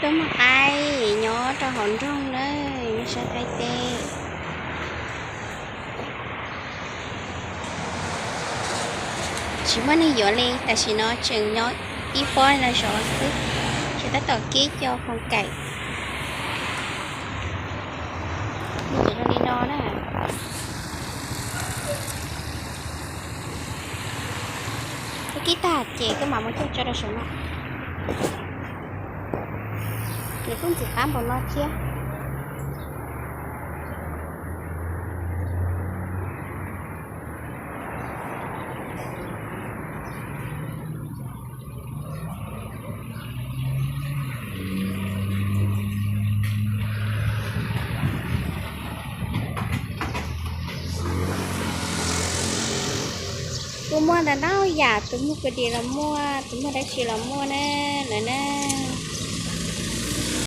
Wb mus qaib nyob rau hauv nroog na, nej saib qaib teb. Tsis muaj neeg yuav li, tam sim no tseem nyob ib pob no zov xwb, ces tab tom kib cov koom kaim. Nws zoo li no na. Kib tag ces koj mam muab coj tso rau saum no. Nws kuj ntxim qab npaum no thiab. Kuj muaj ntau ntau yam, tus muag kua dis los muaj, tus muag dab tsi los muaj na, lawm na.